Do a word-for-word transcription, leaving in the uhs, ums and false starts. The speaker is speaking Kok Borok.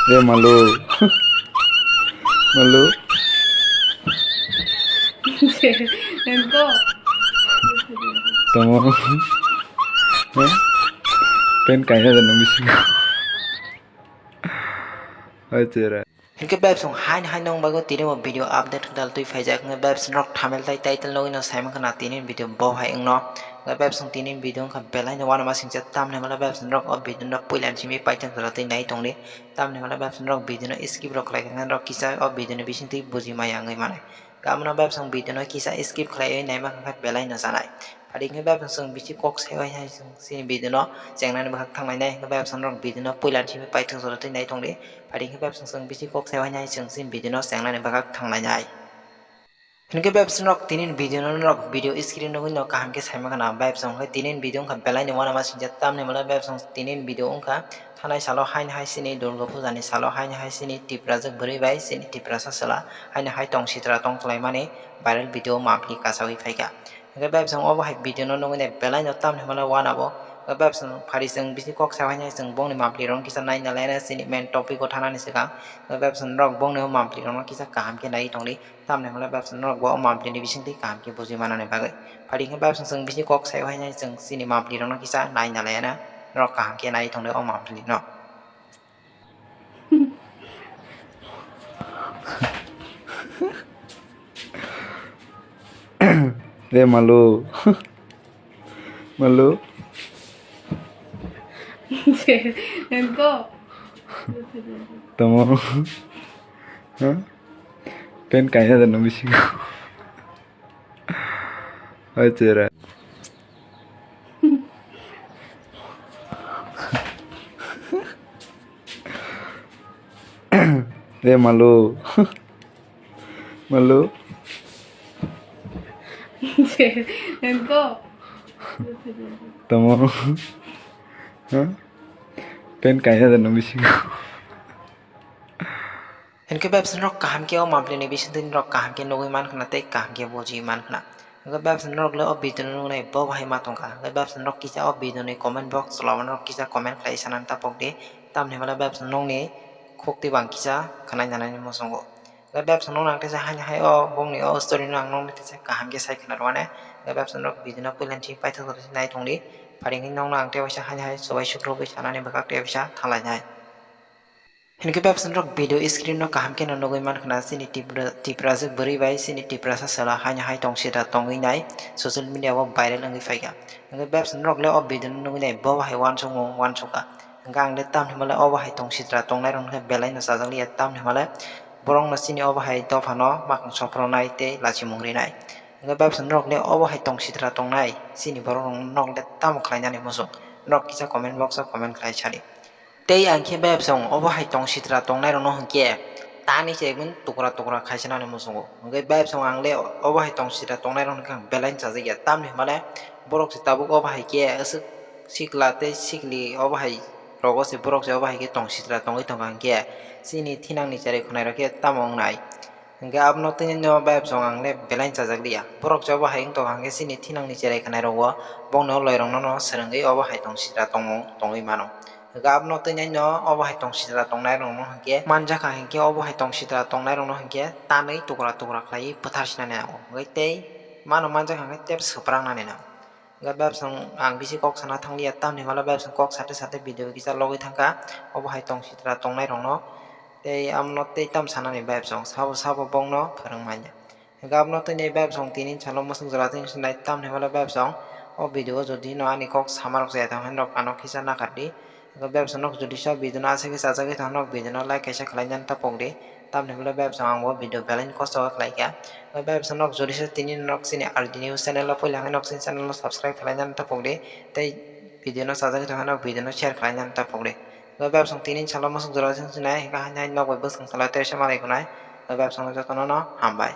Re malu. Malu. Ento. Tamo. Hah? Pen kaisa da nung bisingo. Hai chera. Hinkhe bebsong haino haino wng bagwi tini bo video update kwtal twi phaijak. Hinkhe bebsong rok thumbnail tai title nugwi no saimankha na tini video bo hai wngno. Hinkhe bebsong tini video wngkha belai no uanama singcha, tamni hwnba bebsong rok o video no puila ni simi paithak jora twi nai tongdi. Tamni hwnba bebsong rok video no skip rok khlai kha, rok kisa o video ni bisingtwi buji maya wngwi mano. Gabno bebsong video no kisa skip khlaiwi naima kha khe belai no chanai. Phadi khe bebsong chwng bisi kok sai hai hai chwng chini video no chengnani bwkhak thanglainai. Hinkhe bebsong rok video no puila ni simi paithak jora twi nai tongdi. Phadi khe bebsong chwng bisi kok sai hai hai chwng chini video no chengnani bwkhak thanglainai. Hinkhe bebsong rok tini video no norok video screen nugwi no kaham khe saima khana. Bebsong khe tini video wngkha belai ni uanama singcha, tamni hwnba bebsong tini video wngkha thanai salo haino hai chini Durga puja ni salo haino hai chini Tiprajwk bwrwi bai chini Tiprasa chwla haino hai tong sitra tong khlaimani viral video monthly kasawi phaikha. Hinkhe bebsong obo hai video no nugwi nai belai no tamni hwnba uanabo. Hinkhe bebsong phadi chwng bisi kok sai hai hai chwng bongni monthly rok kisa naina laina chini main topic o thanani swkang. Hinkhe bebsong rok bongni o monthly rok no kisa kaham khe nai tongdi. Tamni hwnba bebsong rok bo o monthly ni bisingtwi kaham khe buji manani bagwi. Phadi khe bebsong chwng bisi kok sai hai hai chwng chini monthly rok no kisa naina laina norok kaham khe nai tongdi o monthly no. Re malu. Malu. Ento. Tamo. Hah? Pen kaisa da nung bisingo. Hai chera. Re malu. Malu. Ento. Tamo. Hah? Pen kaisa da nung bisingo. Hinkhe bebsong rok kaham khe o monthly ni bisingtwi norok kaham khe nugwi mankha na tei kaham khe buji mankha na. Hinkhe bebsong rok le o video no nuknai bo bahai ma tongkha. Hinkhe bebsong rok kisa o video ni comment box o norok kisa comment khlai sanani tapok di. Tamni hwnba bebsong nokni khuk twi bang kisa khwnai nanani muchungo. Hinkhe bebsong nokno ang teisa haino hai o bongni o story no ang nokni teisa kaham khe sai khwna rwmani. Hinkhe bebsong rok video no puila ni simi paithak jora twi nai tongdi. Phadi khe nokno ang tei waisa haino hai chubai sukrubwi sanani bwkhak tei waisa thanglainai. Hinkhe bebsong rok video screen no kaham khe no nugwi mankha na chini Tipra, Tiprajwk bwrwi bai chini Tiprasa chwla haino hai tong sitra tongwi nai social media o viral wngwi phaikha. Hinkhe bebsong rok le o video no nugwi nai bo bahai uansukmung uansukha. Hinkhe ang le tamni hwnba le obo hai tong sitra tongnai rok no khe belai no chajak liya, tamni hwnba le borok no chini obo hai dopha no makung sopro nai tei lachimung rinai. Hinkhe bebsong rok le obo hai tong sitra tongnai chini borok rok no nok le tamo khlai nani muchung, norok kisa comment box o comment khlai sadi. Tei ang khe bebsong obo hai tong sitra tongnai rok no hinkhe tani se gun tukra tukra khai sanani muchungo. Hinkhe bebsong ang le obo hai tong sitra tongnai rok no khe ang belai no chajak ya, tamni hwnba le borok se tabuk obo hai khe aswk sikla tei sikli obo hai rogo se borok se obo hai khe tong sitra tongwi tongkha hinkhe chini thinang ni cherai khwnai rok khe tamo wngnai. Hinkhe abono tini no bebsong ang le belai chajak liya. Borok se obo hai wng tongkha hinkhe chini thinang ni cherai khwnai rogo bongni o loi rok no swrwngwi obo hai tong sitra tongmung tongwi mano. Hinkhe abono tini no obo hai tong sitra tongnai rok no hinkhe manjakha hinkhe obo hai tong sitra tongnai rok no hinkhe tanwi tukra tukra khlaiwi bwthar sinani nango. Hinkhe tei mano manjakha hinkhe tei swprangnani nango. Hinkhe bebsong ang bisi kok sana thangliya, tamni hwnba le bebsong kok sate sate video kisa logwi thangkha. Obo hai tong sitra tongnai rok no tei abono tei tam sanani bebsong sabo sabo bongno phwrwng manya. Hinkhe abono tini bebsong tini salo mwswk jora tini sinai, tamni hwnba le bebsong o video o jodi no ani kok sama rok chaya tong hwnba rok ano kisa nakardi. Hinkhe bebsong rok jodi sa video no aswk khe chajagwi tong hwnba rok video no like kaisa khlai nani tapok di. Tamni hwnba le bebsong ang bo video belai ni kosto khe khlai kha. Hinkhe bebsong rok jodi sa tini norok chini R D News channel o puila hwnba norok chini channel no subscribe khlai nani tapok di. Tei video no chajagwi tong hwnba norok video no share khlai nani tapok di. Hinkhe bebsong tini salo mwswk jora tini sinai hinkhe haino haino nok bai bwswng salo tei se malai khwnai. Hinkhe bebsong no jotono no hambai.